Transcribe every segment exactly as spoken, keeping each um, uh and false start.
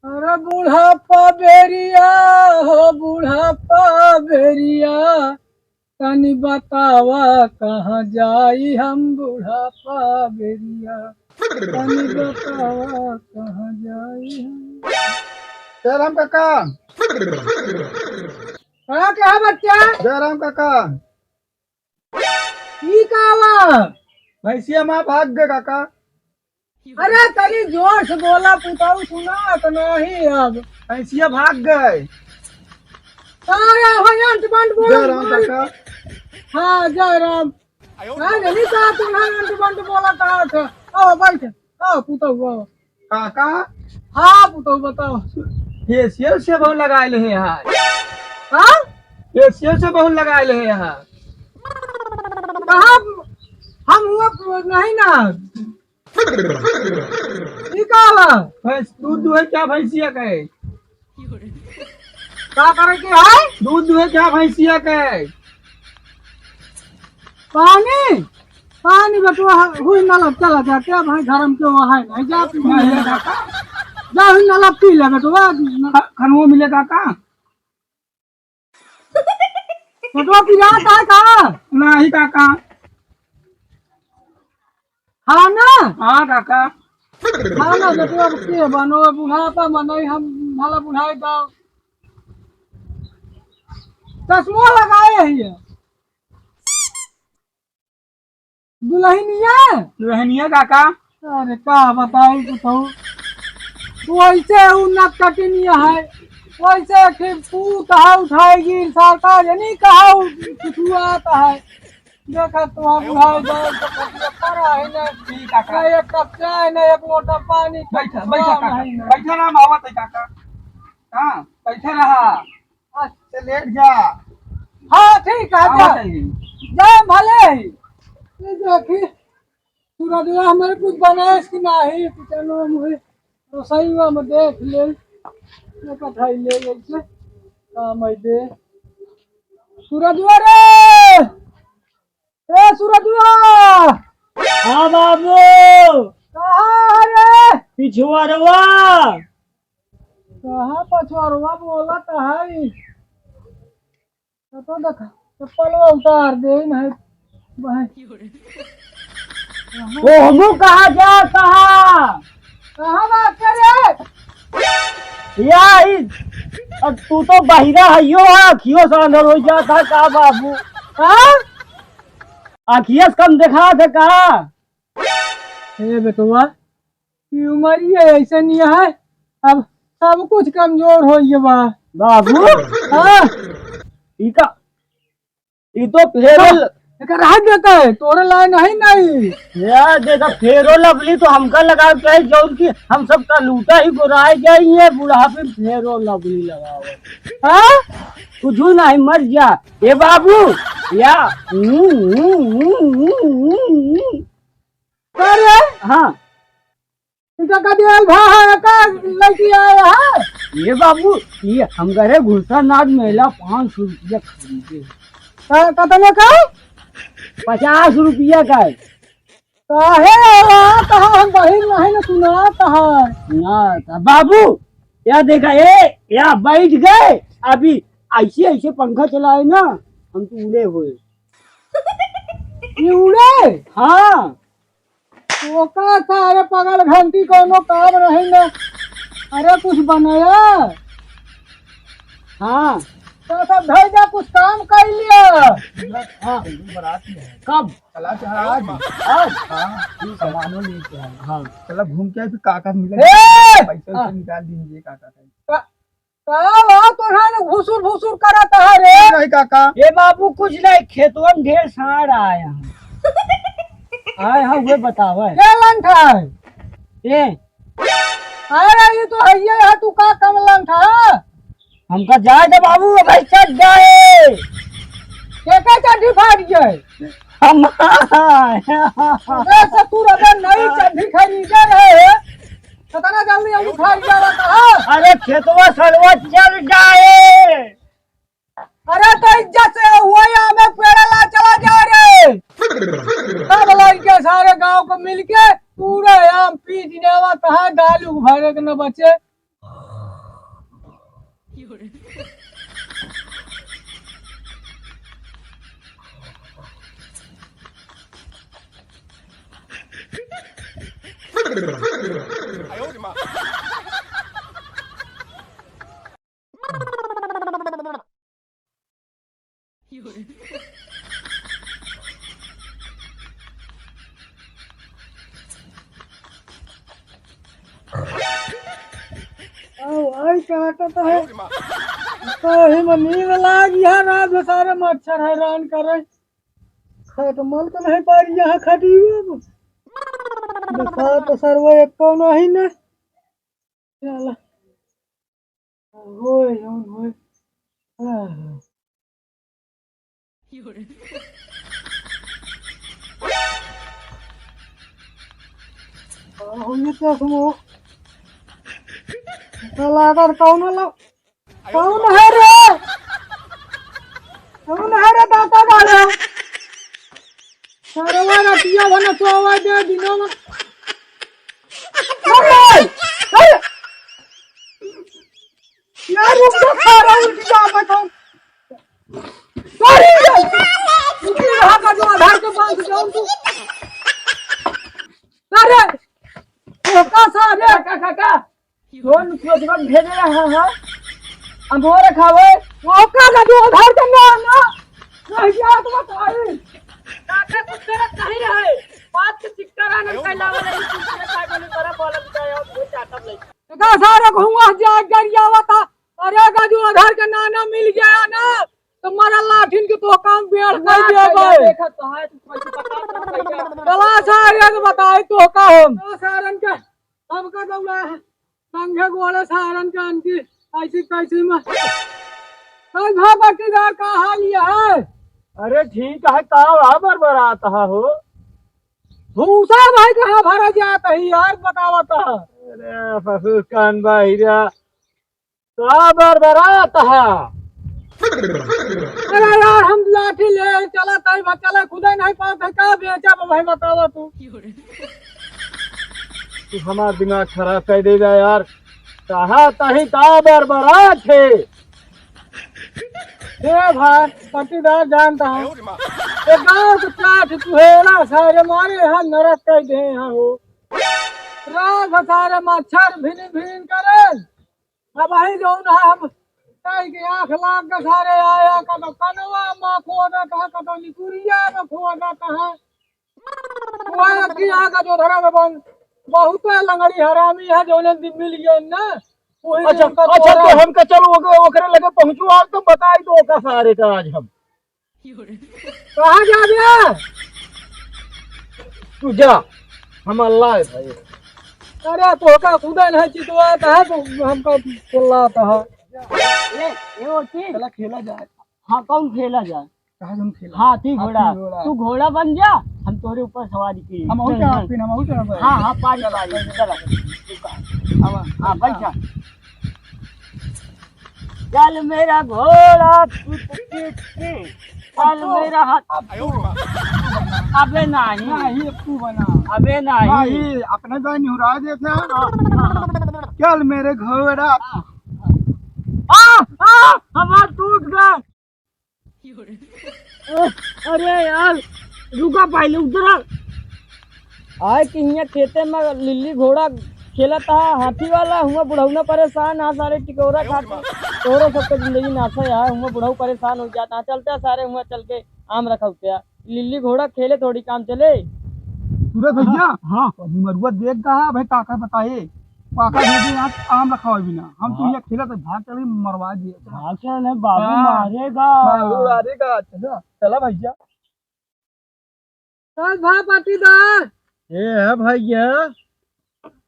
अरे बुढ़ापा बेरिया हो बुढ़ापा बेरिया, तनी बतावा कहाँ जाई हम बुढ़ापा बेरिया, तनी बतावा कहाँ जाई हम। जयराम काका। का कहा बच्चा? जयराम काका। ई का बा? भैंसिया माँ भाग गए काका। अरे तनी जोर से बोला पुताऊ, सुनात नाही अब। भैंसिया भाग गए। अरे हो अंट बंट बोला। जय राम काका। हाँ जय राम। हाँ नहीं का तू ना अंट बंट बोला कहा था। आओ बैठ, आओ पुताऊ आओ। काका। हाँ पुताऊ बताओ। फेसियल से बहुत लगाए ले हैं यार। हाँ? फेसियल से बहुत लगाए ले हैं यार। कहाँ? हम हुआ नहीं ना। ई का होला? भैंस दूध दुहे क्या भैंसिया के? का करे के है? दूध दुहे क्या भैंसिया के? पानी, पानी बेटवा, हुई नलब चला जा, क्या भाई घर में क्यों है? नहीं जा, पी ले। जा, हुई नलब पी ले बेटवा। ख-, खनवो मिले काका? बेटवा पिरात है का? नाही काका। हाँ ना? हाँ काका। हाँ ना, बेटवा के बनो, बुढ़ापा मनई हम भला बुढ़ाई जाओ। चश्मो लगाए है ये। दुल्हनिया? दुल्हनिया काका। अरे का बताई कुछ हो। वैसे उ नटकटिनिया है, वैसे एक ठे पूत है उठाएगी सरकार, यानी कहा उ पिछुआत है। देखा तो हम उठाए जाए तो कटिया पड़ा है ना। ठीक है काका। ना एक कप चाय, ना एक लोटा पानी, बैठा, कुछ बैठा हुआ काका। नहीं ना। बैठा ना, हम आवत है काका। हाँ, बैठे रहा। अच्छा, लेट जा। हाँ, ठीक है, हाँ, जा। बताइए। जा, भले ही। ये देखी, सूरजवा हमारे कुछ बनाए कि नाही, किचनवा में, रसोईवा में देख ले। ये कथाई ले, ऐसे काम है दे। सूरजवा रे! ए सूरजवा! हाँ बाबू। कहाँ है रे? पिछुआरवा। कहाँ पछुआरवा बोलत है? तो देखा, चप्पलवा उतार दे, नहीं भाई। ओ हमू कहाँ जा, कहाँ? कहाँ बात करे? या ई, अब तू तो बहिरा हइयो है, अखियो से अंधर हो जाता का बाबू? हाँ? अखिया से कम देखा थे का? ए बेटवा, ई उमरिया ऐसे नहीं है, अब सब कुछ कमजोर हो गया बा। बाबू, हाँ। ई का, ई तो फेरल। एकर रह जाता है, तोरे लाए नहीं, नहीं। यार देखा, फेरो लवली तो हमका लगावे के है, जौन की हम सब का लूटा ही गोराए जाई है, बुढ़ापे में फेरो लवली लगावे। हाँ? कुछ नहीं, मर जा। ए बाबू, या। अरे? हाँ। इनका का दिया भा है, का लड़की आया है? ये बाबू, ये हम घरे घुसा नाद मेला पाँच सौ रुपया खरीदे। का, कतने का? पचास रुपया का है। काहे आवा? कहाँ हम बहिर नहीं न सुनात है। ना, तो बाबू, या देखा, ए, या बैठ गए, अभी ऐसे, ऐसे पंखा चलाए ना, हम तो उड़े हुए। ये उड़े? हाँ। ओका सारे पगल घंटी कोनो काम नहीं ना। अरे कुछ बनाया? हाँ। तो सब धर जा, कुछ काम कर लिया। हाँ। कब? चला चला आज। आज? हाँ, ये सामानो लेके आए। हाँ। चला घूम के आए, फिर काका मिले। ए! पैसे हाँ। वैसे निकाल दीजिए काका का। का, का हुआ तोहार घुसुर घुसुर करत है रे? नहीं काका। ए बाबू, कुछ नहीं, खेतवन ढेर साँड़ आया है। आए हैं, वे बतावे। के लंठ है? ए। अरे, ये तो है, ये है, तू का कम लंठ है? हमका जाए दे बाबू, अबे चढ़ जाए। के के चड्ढी फाट गए? हम। अबे ससुर, अबे नई चड्ढी खरीदे रहे, कितना जल्दी अभी फाट गया था। अरे खेतवा सड़वा चल जाए। अरे तो इज्जत से हुआ ही हमें पेड़ा ला चला जा रे। सब लड़के सारे गांव को मिलके पूरा आम पीट लेवा, कहाँ डालू भरे के न बचे। आओ, आई काटत है। तो ही में नींद लाग यहाँ रात में सारे मच्छर हैरान करे। खटमल तो नहीं पारी यहाँ खटी अब। देखा तो सरवा एक कौन ही ना। चला। होए, जौन होए। आह। का होइए तो सुनो। तो लागल कौन लो? कौन है रे? कौन है रे दाता गाले? सरवा रतिया भन सोवा दे दिनों में। अरे! अरे! यार, रुक जा, सारा उल्टी जा, मैं तो। अरे! उल्टी रहा का जो आधार के बांध जाऊं तू। अरे! धोखा सारे। काका, काका। कौन सोचबा भेजे रहा है? हम हो रखावे। ओका का जो आधार के ना, ना। नहीं क्या तो बताई। काका कुछ गलत नहीं रहे। बात के सिक्का रहने का लावा नहीं, कुछ गलत नहीं बोले, बड़ा बोला भी जाए, और वो चाटब नहीं। का सारा घुमा जा गरियावा था। अरे का जो आधार के नाना मिल गया ना, तो मारा लाठिन के तो काम बेड़ कर ना दे भाई। देखा तो है, तू कोई पता नहीं भैया। चला सारे के बताई तो का हम। तो सारन के हमका दौड़ा है। संगे गोड़े सारन के अनकी ऐसी कैसी में। कल भा बटीदार का हाल ये है? अरे ठीक है, का बरबरात है हो? भूसा भाई कहाँ भरा जात है यार, बतावत है। अरे फसूर कान भाई रे, का बरबरात है? अरे यार, हम लाठी ले चला ताई बा, चला खुदे नहीं पावत है, का बेचा बा भाई, बतावा तू। तू हमार दिमाग खराब कर देगा यार, कहा तही का बरबरात है? ए भाई, पट्टीदार जानता है, ये गाँव के चाट चुहेला सारे मारे यहाँ नरक कर दे यहाँ हो। रात सारे मच्छर भिन भिन करे। अब वही जौन है, हम कहीं के आँख लाग के सारे आया, कतो कनवा मा खोदत है, कतो निकुरिया मा खोदत है। वही अखी आगे जो धरा में बंद, बहुत लंगड़ी हरामी है, जौन दिन मिल गए ना, वही दिन अच्छा, उनका अच्छा, तो तोड़ा। हमका चलो ओकरे, ओकरे लगे पहुँचो, आज तो बताई दो ओका सारे का आज हम। कहाँ जाबे? तू जा, हम अल्लाह है भाई। अरे, तोहका खुदा नहीं चितवाता है, तो हमका चिल्लाता है। ले, ये वो चीज। चला खेला जाए। हाँ, कौन खेला जाए? कहाँ हम खेला? हाथी घोड़ा। हाथी घोड़ा। तू घोड़ा बन जा, हम तोरे ऊपर सवारी की। हम अहू चढ़ब, फिर हम अहू चढ़ब। हाँ, हाँ, पारी, पारी, चला। अब हाँ, बैठा। चल मेरा घोड़ा, चल मेरा हाथ। अब तू, अबे नहीं। नहीं, अब तू बना। अबे नहीं। नहीं, अपने तो निहुरा देते हैं। चल मेरे घोड़ा। आ, आ, हमार टूट गए। अरे यार, रुका पहले, उतरा। आए कि हियाँ खेते में लिल्ली घोड़ा खेलत हा, हाथी वाला, हुआँ बुढ़ौना परेशान हा, सारे टिकोरा खाते, तोहरे सबके जिंदगी नाशे हा, हुआँ बुढ़ऊ परेशान हो जाता हा, चलते हा सारे हुआँ चल के आम रखौते हा, लिल्ली घोड़ा खेले थोड़ी काम चले। सूरज भैया, हाँ। निमरुआ देख कहा भाई, काका बताए, काका भेजे यहाँ आम रखावे बिना। हम तो हाँ। यहाँ खेलत है, भाग चले मरवा दिए। भाग चले, बाबू हाँ। मारेगा। बाबू मारेगा। चला, चला भैया। चल भा पाटीदार। ए है भैया।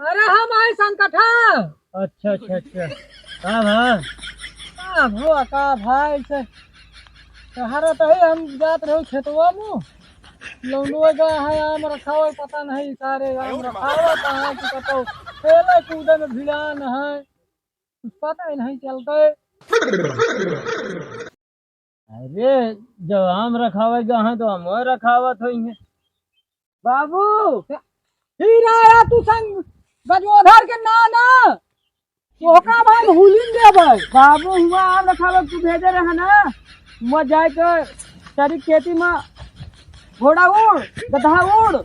अरे हम आए संकट है। अच्छा, अच्छा, अच्छा। का भा? का भा, का भा, ऐसे सहारा तो है, हम जात रहे खेतवा में। लौंडवा गया है, आम रखावे, पता नहीं सारे आम रखावे कहाँ कि कतौ खेले कूदे में भिड़ान है, कुछ पता ही नहीं चलते। अरे, जब आम रखावे गए हैं तो हम रखावत होई हैं। बाबू, फिर आया तू संग गजोधर के नाना। तोहका भाई हुलिन देबै। बाबू हुआ आम रखावे तू भेजे रहे ना, हुआ जाए के चरी खेती में घोड़ा उड़, गधा उड़।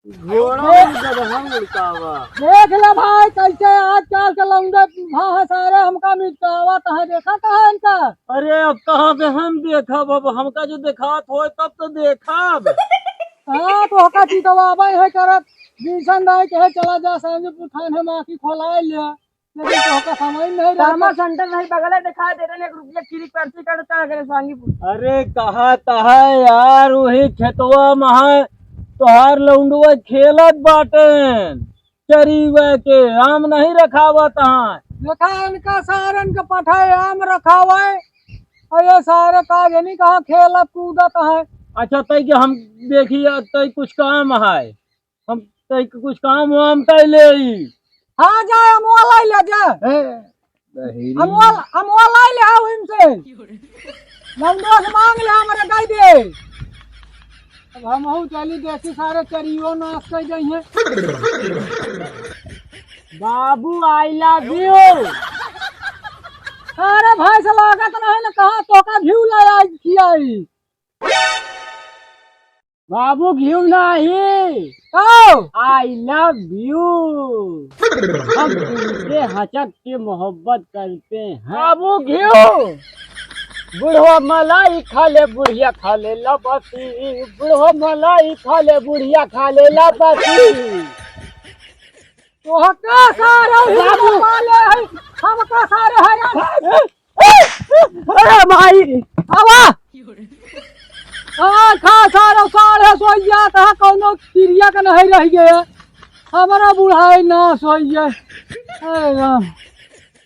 घोड़ा उड़, गधा उड़ का बा? देख ले भाई, कैसे आजकल के लौंडे भाव है सारे, हमका मिटावत है, देखा कहाँ इनका? अरे अब कहाँ से हम देखब, अब हमका जो देखात होय तब तो देखब। हाँ, तोहका चितवाबै है करत, बीसन दाई कहे चला जा, सांझी पुठान हम आँखी खोलाए ले। लेकिन तोहका समझ नहीं रहता। ट्रामा सेंटर नहीं बगले दिखाई दे रहे, एक रुपया किरी पर्ची कटता है, अगर सांगी पूछ। अरे कहा तहा यार, वही खेतवा में है, तोहार लौंडवा खेलत बाटेन, चरीवे के आम नहीं रखावत हैं। देखा इनका सारन के पठाए आम रखावे, और ये सारे का जनी कहाँ खेलत कूदत है। अच्छा, तई के हम देखी, तई कुछ काम है, हम तई के कुछ काम वाम तई ले आई। हाँ, जा, हम वाला ही ले जा। ए, बहिरी। हम वाला, हम वाला ही ले आओ इनसे। नंदोस मांग ले, हमरे दे दे। अब हम हूँ चली देखी, सारे चरियो नाश कर जाइए। बाबू, I love you। अरे भाई से लागत नहीं ना, कहाँ तोका घिउ लाया खियाई। बाबू घिउ नाही। ओ! I love you। हम तुमसे हचक के मोहब्बत करते हैं। बाबू घिउ। बुढ़वा मलाई खा ले, बुढ़िया खा ले लपसी। बुढ़वा मलाई खा ले, बुढ़िया खा ले लपसी। तोहका सारे ही बाबू। खा ले है, हमका सारे है। अरे भाई, आवा। आ, खा सारा साढ़े सोइया, तहा कौनो क्रिया का नहीं रह गया। हमारा बुढ़ाई ना सोइया। अरे राम,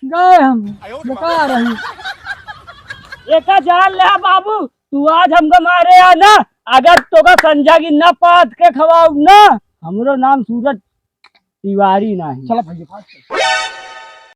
गए हम, बेकार रही। एका जान ले बाबू, तू आज हमको मारे आ ना, अगर तोका संजा की ना पात के खवाऊ ना। हमरो नाम सूरज तिवारी नाही। चलो भैया, फास्ट चल।